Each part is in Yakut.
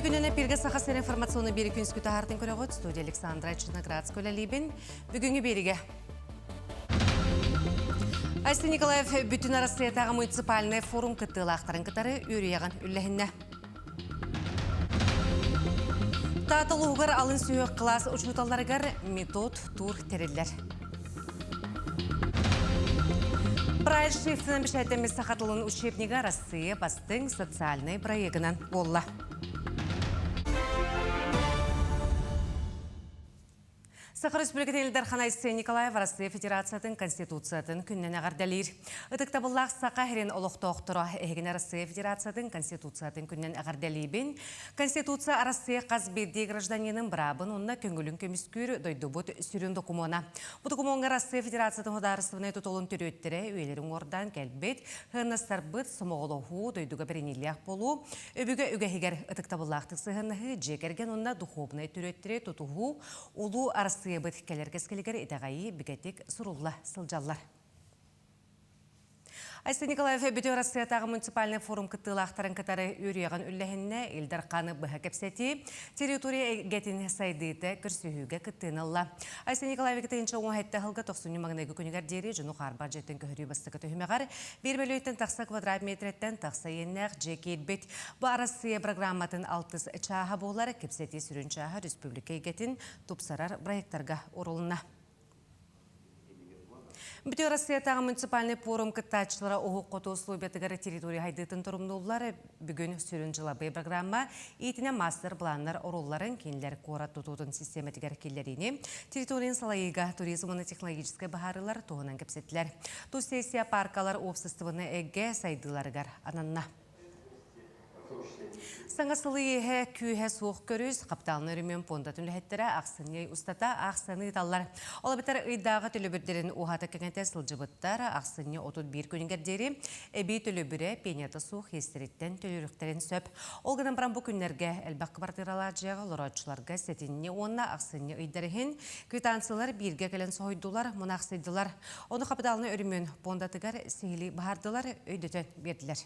Үтүө күнүн эпиргэ Саха сирин информационный биэри күнүскү таһаартын көрөҕүт. Студия Александра Черноградская үлэлиибин. Бүгүҥҥү биэригэ Айсен Николаев бүтүн Арассыыйатааҕы муниципальнай форум кыттыылаахтарын кытары үөрүйэҕин үллэһиннэ. Таатта улууһугар алын сүһүөх кылаас учууталларыгар метод тур тэриллэр. Брайль шрифтынан бэчээттэммит саха тылын учебнига Арассыыйа бастыҥ социальнай проегынан буолла. Саха Республикатын Ил Дархан Айсен Николаев Россия Федерациятын Конституциятын күнүнэн эҕэрдэлиир. Ытыктабыллаах Саха сирин олохтоохторо эһигини Россия Федерациятын Конституциятын күнүнэн эҕэрдэлиибин. Конституция Россия хас биирдии гражданинын быраабын уонна көҥүлүн көмүскүүр дойдубут сүрүн докумуона. Бу докумуоҥҥа Россия Федерациятын судаарыстыбаннай тутулун төрүөттэрэ үйэлэрин уҥуордаан кэлбит, сыаннастарбыт, сомоҕолоһуу, дойдуга бэриниилээх буолуу, өбүгэ үгэһигэр ытыктабыллаахтык сыһыаннаһыы, дьиэ кэргэн уонна духуобунай төрүөттэри тутуһуу, Улуу Арассыыйабыт кэлэр кэскилигэр итэҕэйии бигэтик сурулла сылдьаллар. Айсен Николаев Бүтүн Арассыыйатааҕы муниципальнай форум кыттыылаахтарын кытары үөрүйэҕин үллэһиннэ, Ил Дарханы быһа кэпсэтии, территория эйгэтин сайдыыта көрсүһүүгэ кыттыыны ылла. Айсен Николаев 2017 сылга тохсунньу маҥнайгы күнүгэр диэри дьону хаарбах дьиэттэн көһөрүү бастакы түһүмэҕэр биир мөлүйүөттэн тахса квадрат метрэттэн тахса иэннээх дьиэ киирбит. Бу Арассыыйа программатын алтыс чааһа буолар, кэпсэтии сүрүн чааһа республика эйгэтин тупсарар проектарга урулунна. Бүтүн Россиятааҕы муниципальнай пуорум кыттааччылара Уһук Хоту условиятыгар территория хайдыытын торумнууллар. Бүгүн сүрүн дьылабыай программа иитинэн мастер-планнар оруолларын кинилэр куорат тутуутун систиэмэтигэр киллэриини, территорияны салайыыга туризм уонна технологическай быһаарыылар туһунан кэпсэттилэр. Тус сессия паркалар уопсастыбаны эйгэ сайдыыларыгар ананна. Саҥа сылы иэһэ күүһэ суох көрүс, хапытаалынай өрөмүөн пуондатын үлэһиттэрэ ахсынньы ый устата аахсыйаны ыыталлар. Ол эбэтэр ыйдааҕы төлөбүрдэрин уһата кэҥэтэ сылдьыбыттар ахсынньы 31 күнүгэр диэри эбии төлөбүрэ пенията суох иэстэриттэн төлүөхтэрин сөп. Ол гынан баран бу күннэргэ элбэх кыбартыыралаах дьиэҕэ олорооччуларга сэтинньи уонна ахсынньы ыйдар иһин квитанциялар бииргэ кэлэн соһуйдулар, мунаахсыйдылар. Ону хапытаалынай өрөмүөн пуондатыгар сиһилии быһаардылар, өйдөтөн биэрдилэр.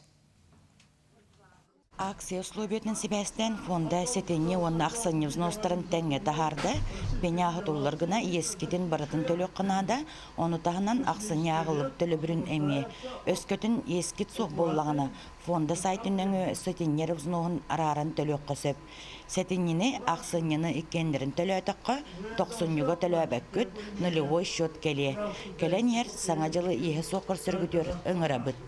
Акция условиятынан сибээстээн фонда сэтинньи уонна ахсынньы взностарын тэҥҥэ таһаарда. Пеня аһытыллар гына иэскитин барытын төлүөххэ наада. Ону таһынан ахсынньы ааҕыллыбыт төлөбүрүн эмиэ. Өскөтүн иэскит суох буоллаҕына, фонда сайтын нөҥүө сэтинньи эрэ взноһун арааран төлүөххэ сөп. Сэтинньини, ахсынньыны иккиэннэрин төлөөтөххө, тохсунньуга төлөөбөккүт, нулевой счет кэлиэ. Кэлэн иһэр Саҥа дьылы иэһэ суох көрсөргүтүгэр ыҥырабыт.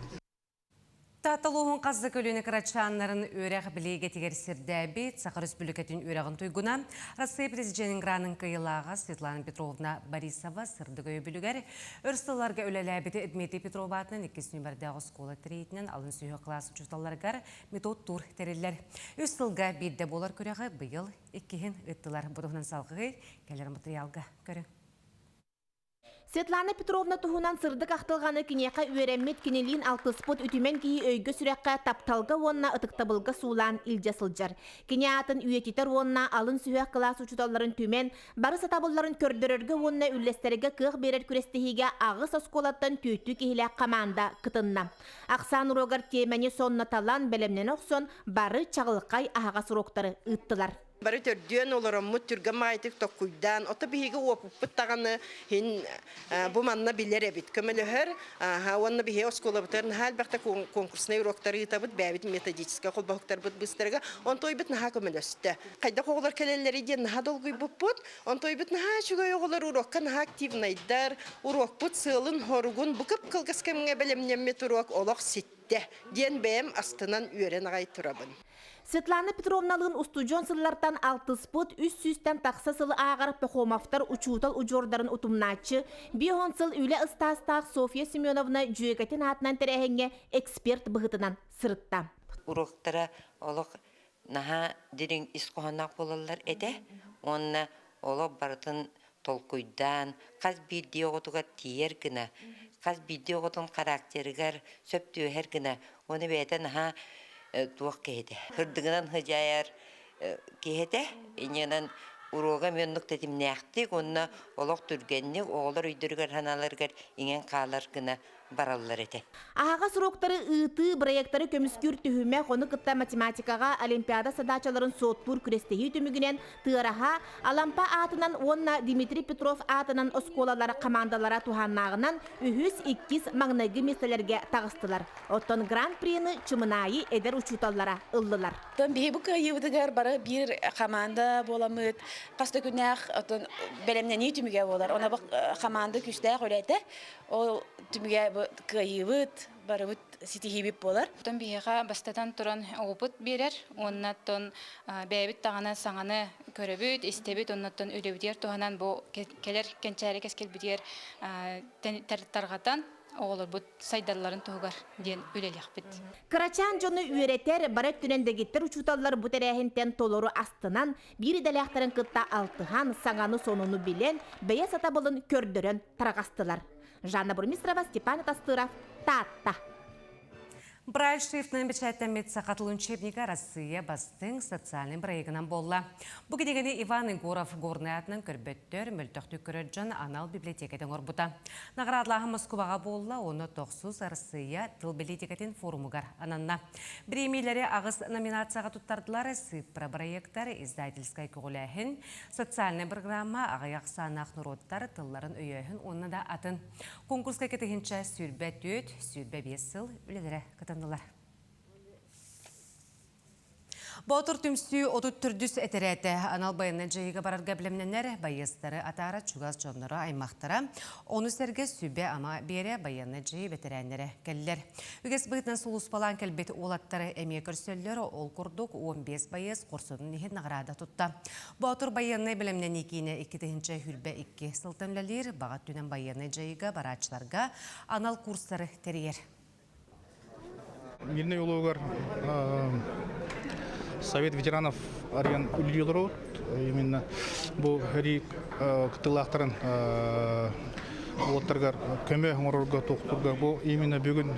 Таатта улууһун хас да көлүөнэ кырачааннарын үөрэх билиэгэтигэр сирдээбит Саха Өрөспүүбүлүкэтин үөрэҕин туйгуна, Россия Президенин гранын кыайыылааҕа Светлана Петровна Борисова сырдык өйөбүлүгэр өр сылларга үлэлээбит Дмитрий Петров аатынан иккис нүөмэрдээх оскуола тэрийиитинэн алын сүһүөх кылаас учууталларыгар метод-тур тэриллэр. Үс сылга биирдэ буолар күрэҕи быйыл иккиһин ыыттылар. Бу туһунан салҕыы кэлэр матырыйаалга көрүҥ. Светлана Петровна туһунан сырдык ахтылҕаны киниэхэ үөрэммит, кинилиин алтыспыт үтүмэн киһи өйгө-сүрэххэ тапталга уонна ытыктабылга суулаан илдьэ сылдьар. Кини аатын үйэтитэр уонна алын сүһүөх кылаас учууталларын түмэн, бары сатабылларын көрдөрөргө уонна үллэстэргэ кыах биэрэр күрэстэһиигэ аҕыс оскуолаттан түөртүү киһилээх хамаанда кытынна. Ахсаан уруогар тиэмэни сонно талан, бэлэмнэнэ охсон, бары чаҕылхай аһаҕас уруоктары ыыттылар. Бары төрдүөн олороммут түргэн маайтык токкуйдаан, ото биһиги уопуппут даҕаны иһин бу манна билэр эбит, көмөлөһөр. Уонна биһиги оскуолабытыгар наһаа элбэхтэ конкурснай уроктары ыытабыт, бэйэбит методическай холбоһуктарбыт быыстарыгар. Онтуойбут наһаа көмөлөстө. Хайдах оҕолор кэлэллэрий диэн наһаа долгуйбуппут. Онтуойбут наһаа үчүгэй оҕолор урокка наһаа активнайдар, урокпут сыалын-хоругун бу кып-кылгас кэмҥэ бэлэмнэммит урок олох ситтэ диэн бэйэм астынан үөрэн аҕай турабын. Светлана Петровналыын устудьуон сыллартан алтыспыт, үс сүүстэн тахса сылы ааҕар Пахомовтар учуутал удьуордарын утумнааччы, 50 сыл үлэ ыстаастаах Софья Семеновна дьүөгэтин аатынан тэрээһиҥҥэ эксперт быһыытынан сырытта. Уруоктара олох наһаа дириҥ ис хоһоонноох буолаллар этэ уонна олох барытын толкуйдаан, хас биирдии оҕотугар тиийэр гына, хас биирдии оҕотун характерыгар сөп түбэһэр гына уонна бэйэтэ наһаа туох киһитэ сырдыгынан сыдьаайар киһи этэ. Инньэнэн уруога эмиэ оннук тэтимнээхтик уонна олох түргэнник оҕолор өйдөрүгэр-санааларыгар иҥэн хаалар гына. бараллар этэ. Аһаҕас уруоктары ыытыы, бырайыактары көмүскүүр түһүмэх, ону кытта математикаҕа олимпиада садаачаларын суоттуур күрэстэһии түмүгүнэн Тыараһа, Алампа аатынан уонна Дмитрий Петров аатынан оскуолалар хамаандалара туһааннааҕынан үһүс, иккис маҥнайгы миэстэлэргэ таҕыстылар. Оттон Гран-прины Чымынаайы эдэр учууталлара ыллылар. Оттон биһи бу кыайыыбытыгар бары биир хамаанда буоламмыт хас да күннээх оттон бэлэмнэнии түмүгэ буолар. Она бу хамаанда күүстээх үлэтэ. Ол түмүгэ бу кыайыыбыт, барыбыт ситиһиибит буолар. Оттон биһиэхэ бастатан туран опыт биэрэр уонна оттон бэйэбит даҕаны саҥаны көрөбүт, истэбит, оннуттан үлэбитигэр туһанан бу кэлэр кэнчээри кэскилбитигэр тарҕатан оҕолорбут сайдалларын туһугар диэн үлэлиэхпит. Кырачаан дьону үөрэтэр, бары өттүнэн дэгиттэр учууталлар бу тэрээһинтэн толору астынан, биир идэлээхтэрин кытта алтыһан, саҥаны-сонуну билэн, бэйэ сатабылын көрдөрөн тарҕастылар. Жанна Бурмистрова, Степан Атастыров, Таатта. Брайль шрифтынан бэчээттэммит саха тылын учебнига Россия бастыҥ социальнай бырайыгынан буолла. Бу кинигэни Иван Егоров Горнай аатынан көрбөттөр, мөлтөхтүк көрөр дьон анал библиотекатын оҥорбута. Наҕараадалааһын Москубаҕа буолла, уонна тохсус Россия тыл бэлиитикэтин форумугар ананна. Бириэмийэлэри аҕыс номинацияҕа туттардылар сыыппара бырайыактар, издательскай көҕүлээһин, социальнай программа, аҕыйах ахсааннаах норуоттар тылларын өйөөһүн уонна да атын. Конкурска кэтиһинчэ 24, 25 сыл үлэлэрэ кытыннылар. Боотур түмсүү 34 этэрээтэ анал байыаннай дьайыыга барарга бэлэмнэнэр байыастары атаара чугас дьонноро аймахтара, ону сэргэ сүбэ-ама биэрэ байыаннай дьайыы бэтэрээннэрэ кэллэр. Үгэс быһыытынан сулууспалаан кэлбит уолаттары эмиэ көрсөллөр, ол курдук 15 байыас хорсунун иһин наҕараада тутта. Боотур байыаннай бэлэмнэнии киинэ 2022 сылтан үлэлиир, баҕа өттүнэн байыаннай дьайыыга барааччыларга анал курстары тэрийэр. Мирнэй улуугар Совет ветеранов арыйан үлэлии олоробут. Именно бу сэрии кыттыылаахтарын уолаттарыгар көмө оҥорорго туохтуурга бу именно бүгүн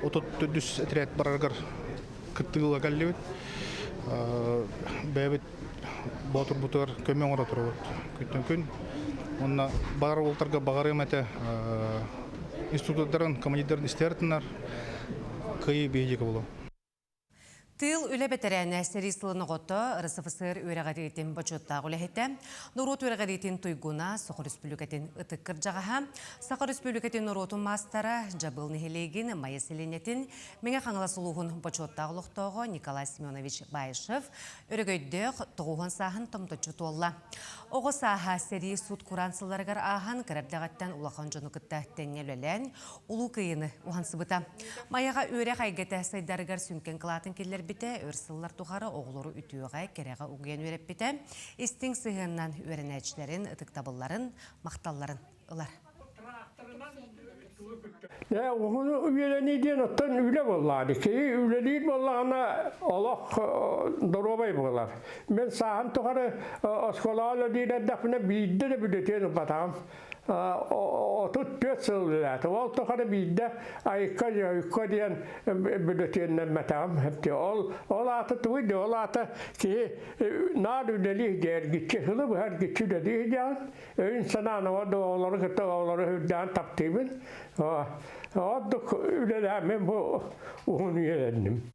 34 отряд барарыгар кыттыыла кэллибит. Бэйэбит боотурбутугар көмө оҥоро турабыт күнтэн күн. Уонна баар уолтарга баҕарыам этэ институттарын, командирдарын истээр тынар кыайыы биһиги буолуо. Тыыл үлэ бэтэрээнэ сэрии сылын оҕото РСФСР үөрэҕириитин бочуоттаах үлэһитэ, норуот үөрэҕириитин туйгуна, Саха Өрөспүүбүлүкэтин ытык кырдьаҕаһа, Саха Өрөспүүбүлүкэтин норуотун маастара Дьабыл нэһилиэгин Майа сэлиэнньэтин Мэҥэ Хаҥалас улууһун бочуоттаах олохтооҕо Николай Семенович Баишев өрөгөйдөөх тоҕуһун сааһын томточчу туолла. Оҕо сааһа сэрии сут кураан сылларыгар ааһан, кыра эрдэҕиттэн улахан дьону кытта тэҥҥэ үлэлээн, Улуу Кыайыыны уһансыбыта. Майаҕа үөрэх эйгэтэ сайдарыгар сүҥкэн кылаатын киллэрбитэ, өр сыллар тухары оҕолору үтүөҕэ, кэрэҕэ угуйан үөрэппитэ, истиҥ сыһыанынан үөрэнээччилэрин ытыктабылларын, махталларын ылар. Ээ, уһуну үөрэнии диэн оттон үлэ буоллаҕа. Киһи үлэлиир буоллаҕына олох доруобай буолар. Мин сааһым тухары оскуолаҕа үлэлиир эрдэхпинэ биирдэ да бүлүтүөн ылбатаҕым. 34 сыл үлэлээтим. Ол тухары биирдэ айыкка дьойукка диэн бүлүтүөннэммэтэҕим. Ол ол аата тугуй диэ? Ол аата киһи наар үлэлиир диэ, эргиччи сылы быһа эргиччи үлэлиир диэҕин. Өйүн-санаан оҕолору кытта оҕолору үрдээн таптыыбын. Ордук үлэлээммин бу уһун үйэлэнним.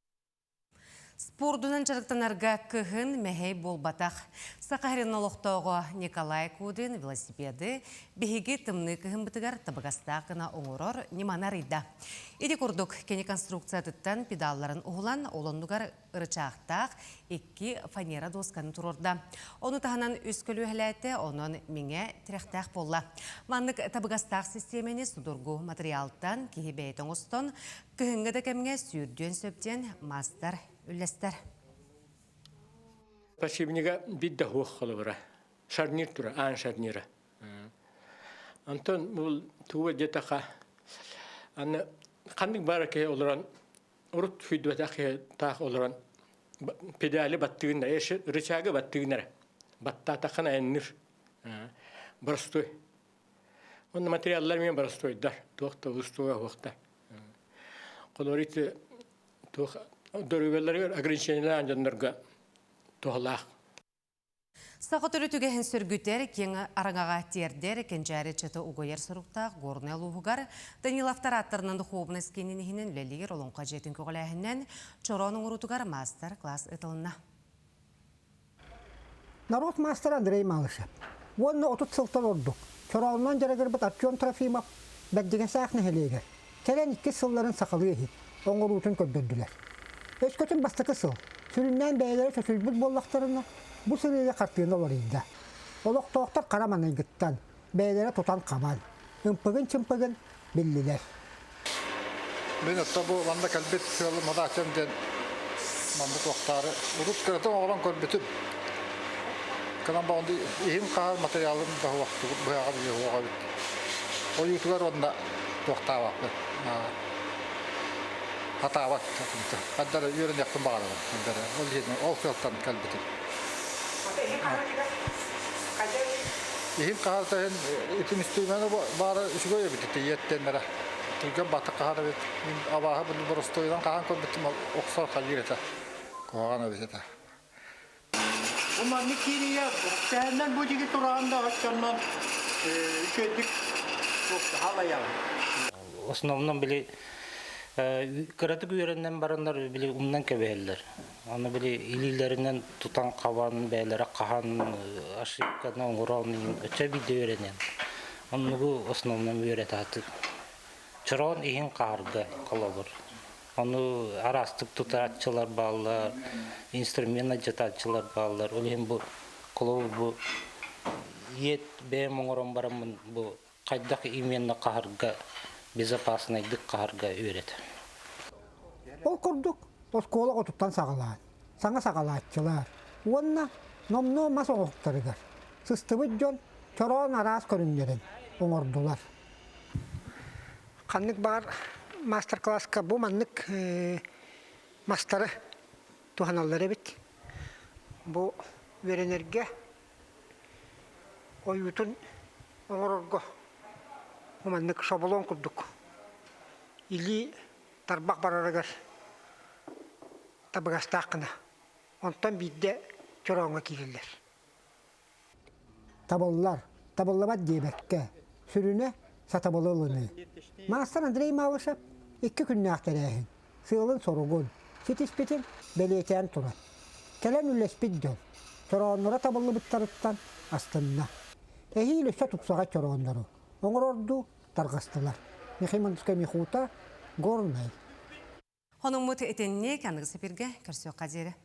Спордунан дьарыктанарга кыһын мэһэй буолбатах. Саха сирин олохтооҕо Николай Кудрин велосипеды биһиги тымныы кыһыммытыгар табыгастаах гына оҥорор ньыманы арыйда. Ити курдук кини конструкциятыттан педалларын уһулан, ол оннугар ырычаахтаах икки фанера дуосканы туруорда. Ону таһынан үс көлүөһэлээтэ, онон миҥэ тирэхтээх буолла. Маннык табыгастаах систиэмэни судургу матырыйаалтан киһи бэйэтэ оҥостон, кыһыҥҥы да кэмҥэ сүүрдүөн сөп диэн маастар үллэстэр. Подшипнига бит да хуох холобура. Шарнир тура, аан шарнира. Антон бул туга детаха аны ханнык бара киһи олорон урут сүйдүбэтэх киһи таах олорон педали баттыгын рычагы баттыгын эрэ баттаатаххына айанныыр боростуой онно материаллар эмиэ боростуойдар туох да устуга суохтар холобур ити туох доруобуйаларыгар ограничениелаах дьоннорго туһалаах. Саха төрүт үгэһин сөргүтэр, киэҥ араҥаҕа тиэрдэр, кэнчээри ыччаты угуйар соруктаах Горнай улууһугар Даниловтар ааттарынан духуобунай киинин иһинэн үлэлиир Олоҥхо дьиэтин көҕүлээһининэн чороон оҥоруутугар маастар-класс ыытылынна. Народ маастара Андрей Малышев уонна 30 сылтан ордук чороонунан дьарыгырбыт Артем Трофимов Бэрдьигэсээх нэһилиэгэр кэлэн иккис сылларын сахалыы иһит оҥоруутун көрдөрдүлэр. Өскөтүн бастакы сыл сүрүннээн бэйэлэрэ чочуйбут буоллахтарына, бу сырыыга хартыына уларыйда. Олохтоохтор хара маҥнайгыттан бэйэлэрэ тутан-хабан, ымпыгын-чымпыгын биллилэр. Мин отто бу манна кэлбит сыалым задачам диэн маннык уохтаары урут кыратым оҕолон көрбүтүм. Кынан баҕанды иһин хаһар материалын да уохтубут быһаҕа биле уоҕа эбит. Ойуутугар уонна туохтаабаппын. Хатаабат хаддара үөрэниэхпин баҕарабын. Хаддара ол иһин ол сыалтан кэлбитим. Иһин хаһар иһин итин үстүүмэни баара үчүгэй эбит ити иэттэннэрэ. Түргэн батык хаһар эбит. Мин абааһы бу боростуойунан хаһан көрбүтүм охсор хайыыр этэ. Куһаҕан эбит этэ. Бу маннык киириигэ тэһэннэн бу диги тураан да оччоннон үчүгэйдик халайаҕын. Основном били кыратык үөрэнэн бараннар били умнан кэбиһэллэр. Аны били илиилэринэн тутан-хабан, бэйэлэрэ хаһан ошибканы оҥорон өссө биирдэ үөрэнэн. Оннугу основном үөрэтэ Чороон иһин хаарга холобур. Ону араастык тутааччылар бааллар, инструмент алдьатааччылар бааллар. Ол иһин бу холобур бу иэт бэйэм оҥорон бараммын бу хайдах именно хаһарга безопаснайдык хаһарга үөрэтэр. Ол курдук оскуола оҕотуттан саҕалаан, саҥа саҕалааччылар уонна номнуо мас оҥоһуктарыгар сыстыбыт дьон чороон араас көрүҥнэрин оҥордулар. Ханнык баҕар маастар-класска бу маннык мастары туһаналлар эбит. Бу үөрэнэргэ ойуутун оҥорорго бу маннык шаблон курдук илии тарбах барарыгар табыгастаах гына. Онтон биирдэ чорооҥҥо киирэллэр. Табыллар, табыллыбат диэбэккэ, сүрүнэ сатабылы ылыныы. Маастар Андрей Малышев икки күннээх тэрээһин сыалын-соругун ситиспитин бэлиэтээн туран, кэлэн үллэспит дьон чороонноро табыллыбыттарыттан астынна. Эһиил өссө тупсаҕай чорооннору оҥорордуу тарҕастылар. Михиманскай Михута, Горнай. Хонуммут итинник аныгы сипиргэ көрсүөххэ диэри.